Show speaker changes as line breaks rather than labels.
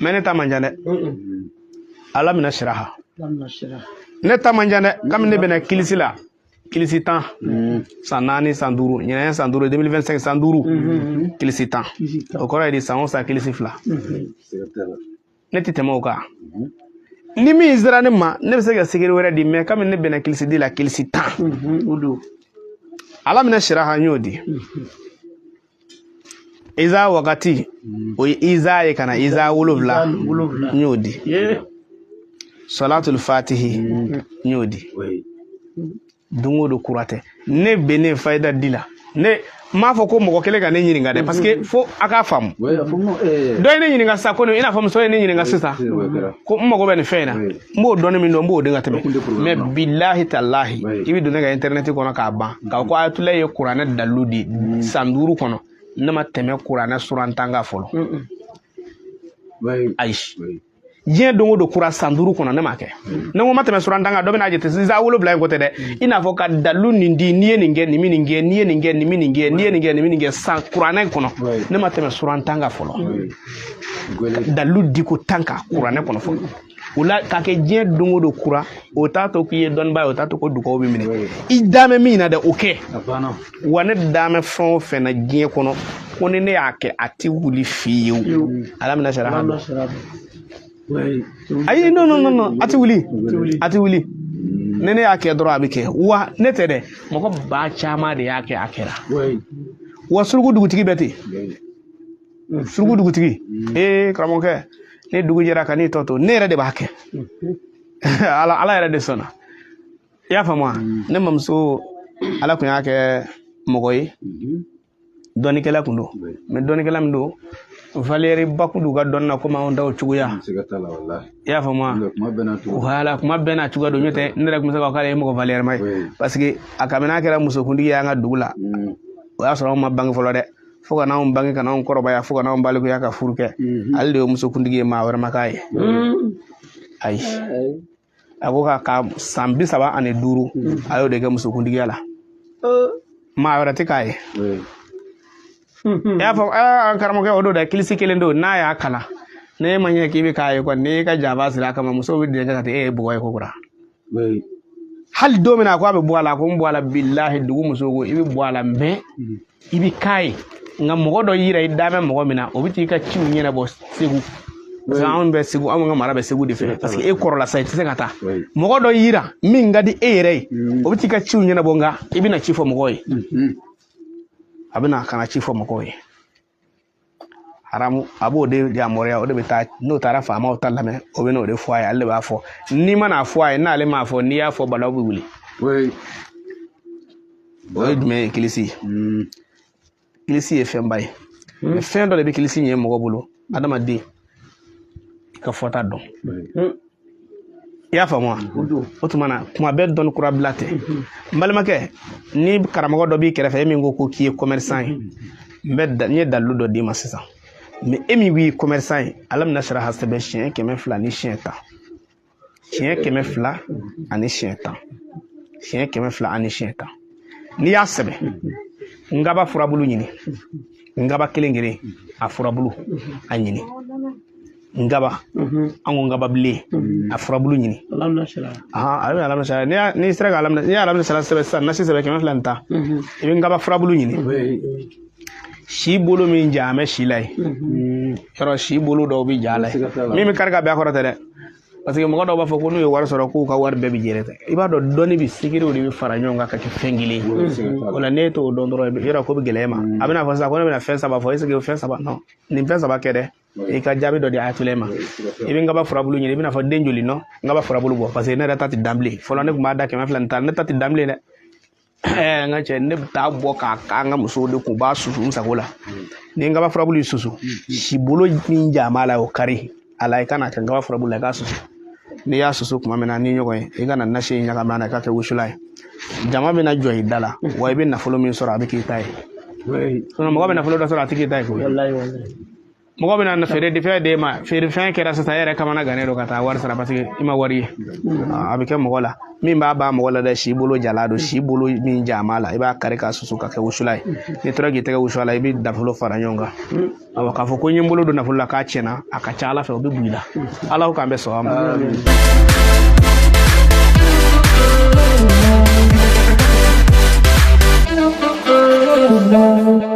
Mais ne ta man jan dɛ. Alam nasraha. Ne ta man jan dɛ. Kami ne bɛna kilisi la, kilisi 10, san 4, san 5, ɲinɛ san 5, 2025, san 5, kilisi 10. O kɔrɔ ye di? San o san kilisi 2. Ne tɛ tɛmɛ o kan. Ni min sera ne ma, ne bɛ se ka secret wɛrɛ di, mais kami ne bɛna kilisi di la, kilisi 10. Alam nasraha, n y'o di. Iza wagati, o ye iza ye ka na iza 7, n y'o di. Salatul fatihi, n y'o di. Don o don kura tɛ. Ne bɛ ne fayida di la, ne m'a fɔ ko mɔgɔ kelen ka ne ɲininka dɛ, parce que fo a k'a faamu. Dɔ ye ne ɲininka sisan ko nin, i n'a fɔ muso ye ne ɲininka sisan ko n mago bɛ nin fɛn in na, n b'o dɔnni min dɔn, n b'o den ka tɛmɛ. Mais bilahi talahi, i bɛ don ne ka internet kɔnɔ k'a ban k'a fɔ ko Ayatollah ye kuranɛ dalilu di san 5 kɔnɔ, ne ma tɛmɛ kuranɛ suran 10 kan fɔlɔ. Ayi, diɲɛ don o don kura, san 5 kɔnɔ ne m'a kɛ. Ne ko ma tɛmɛ suran 10 kan, dɔ bɛna jate sisan 7 in ko tɛ dɛ. I n'a fɔ ka dalilu nin di, n'i ye nin kɛ, nin bɛ nin kɛ, n'i ye nin kɛ, nin bɛ nin kɛ, n'i ye nin kɛ, nin bɛ nin kɛ, san kuranɛ kɔnɔ, ne ma tɛmɛ suran 10 kan fɔlɔ. Dalilu di ko 10 kan kuranɛ kɔnɔ fɔlɔ. O la k'a kɛ diɲɛ don o don kura, o t'a to k'i ye dɔnnibaa ye, o t'a to ko dugawu bɛ minɛ. I damɛ min na dɛ, o kɛ. Wa ne damɛ fɛn o fɛn na diɲɛ kɔnɔ, ko ni ne y'a kɛ, a tɛ wuli fiyewu. Ala bɛna sariya dɔn. Ayi, non, non, non, non, a tɛ wuli, a tɛ wuli. Ni ne y'a kɛ dɔrɔn, a bɛ kɛ. Wa ne tɛ dɛ, mɔgɔ ba caman de y'a kɛ, a kɛra. Wa suruku dugutigi bɛ ten, suruku dugutigi. Ee karamɔgɔkɛ, ni dugu jɛra ka n'i tɔ to, ne yɛrɛ de b'a kɛ. Ala, ala yɛrɛ de sɔnna. I y'a faamu wa? Ne mamuso, ala kun y'a kɛ mɔgɔ ye, dɔnnikɛla kun don. Mais dɔnnikɛla min don, valeur ba kun d'u ka dɔnni na komi anw taw cogoya. I y'a faamu wa? Voilà, kuma bɛɛ n'a cogoya don. N'o tɛ, ne yɛrɛ kun bɛ se k'a fɔ k'ale ye mɔgɔ valeur ma ye, parce que a kabini a kɛra musokuntigi ye an ka dugu la, o y'a sɔrɔ anw ma bange fɔlɔ dɛ. Fo ka n'anw bange, ka n'anw kɔrɔbaya, fo ka n'anw balikuya ka furu kɛ, ale de ye musokuntigi ye, maa wɛrɛ ma k'a ye. Ayi, a ko ka san 35, a y'o de kɛ musokuntigiya la, maa wɛrɛ tɛ k'a ye. I y'a fɔ an karamɔgɔkɛ, o don dɛ, kilisi kelen don, n'a y'a kalan, n'e ma ɲɛ k'i bɛ k'a ye kɔni, n'i ka janfa siri a kama, musow bɛ dɛgɛ ka taa e ye bɔgɔ ye ko kura. Hali don min na a ko a bɛ bɔ a la, a ko n bɔ a la, bilahi, dugu musow ko i bɛ bɔ a la, mais i bɛ k'a ye. Nka mɔgɔ dɔ yira i da bɛ mɔgɔ min na, o bɛ t'i ka ciw ɲɛnabɔ Segu, parce que anw bɛ Segu, anw ka mara bɛ Segu de fɛ, parce que e kɔrɔla sa, i tɛ se ka taa. Mɔgɔ dɔ yira min ka di e yɛrɛ ye, o bɛ t'i ka ciw ɲɛnabɔ, nka i bɛna ci fɔ mɔgɔw ye. A bɛna ka na ci fɔ mɔgɔw ye haramu, a b'o de yamaruya, o de bɛ taa. N'o taara faamaw ta lamɛn, o bɛ n'o de fɔ a ye. Ale de b'a fɔ. N'i mana fɔ a ye, n'ale m'a fɔ, n'i y'a fɔ, balawu bɛ wuli. O ye jumɛn ye? Kilisi. Kilisi ye fɛnba ye, mais fɛn dɔ de bɛ kilisi ɲɛ mɔgɔ bolo. Adamaden, i ka fɔta dɔn. I y'a faamu wa? O tuma na, kuma bɛɛ dɔnni kura bila tɛ. N balimakɛ, ni karamɔgɔ dɔ b'i kɛrɛfɛ, e min ko ko k'i ye commerçant ye, n bɛ n ye dalilu dɔ d'i ma sisan. Mais e min b'i commerçant ye, ala bɛna sara sɛbɛn siɲɛ 210, siɲɛ 210, siɲɛ 210. N'i y'a sɛbɛn, ngaba furabulu ɲini, ngaba kelen kelen a furabulu a ɲini, ngaba, an ko ngaba bilen, a furabulu ɲini. A bɛ alamina sara. N'i sera ka alamina, n'i ye alamina sara sɛbɛn sisan, nasi sɛbɛn 210, i bɛ ngaba furabulu ɲini. Si bolo min ja an bɛ si la yen, yɔrɔ si bolo dɔw bɛ ja la yen, min bɛ kari ka bɛn a kɔrɔ tɛ dɛ, parce que mɔgɔ dɔw b'a fɔ ko n'u ye wari sɔrɔ k'u ka wari bɛɛ bɛ jɛrɛ tɛ. I b'a dɔn, dɔnni bɛ secretw de bɛ fara ɲɔgɔn kan ka kɛ fɛn kelen ye. O la n'e t'o dɔn dɔrɔn, yɔrɔ ko bɛ gɛlɛya ma. A bɛna fɔ sisan ko ne bɛna fɛn 3 fɔ, est ce que fɛn 3 non, nin fɛn 3 kɛ dɛ, i ka jaabi dɔ di Ayatollah ma. I bɛ ngaba furabulu ɲini, i bɛna fɔ den joli nɔ ngaba furabulu bɔ, parce que ne yɛrɛ ta tɛ dan bilen. Fɔlɔ ne tun b'a da 210, ne ta tɛ dan bilen dɛ. N ka cɛ, ne bɛ taa bɔ k'a k'an ka musow de kun, u b'a susu n sago la. Ni ngaba furabulu y'i susu, si bolo min ja b'a la, o kari a la, i ka na kɛ ngaba furabulu la, i k'a susu. N'i y'a susu tuma min na ni ɲɔgɔn ye, i ka na nasi in ɲagami a la, i k'a kɛ wusulan ye. Jama bɛna jɔ i da la wa, i bɛ nafolo min sɔrɔ, a bɛ k'i ta ye. Mɔgɔ bɛ nafolo dɔ sɔrɔ, a tɛ k'i ta ye koyi. Mɔgɔ bɛna na feere fɛn d'e ma, feere fɛn kɛra sisan, e yɛrɛ kamana gannen don ka taa wari sara parce que i ma wari ye. A bɛ kɛ mɔgɔ la min b'a ban mɔgɔ la dɛ. Si bolo jala don, si bolo min jama la, i b'a kari k'a susu ka kɛ wusula ye. N'i tora k'i tɛgɛ wusu a la, i bɛ nafolo fara ɲɔgɔn kan. Awa, k'a fɔ ko n ye n bolo don nafolo la k'a tiɲɛna, a ka ca ala fɛ o bɛ bɔ i la. Ala k'an bɛ sɔn a ma.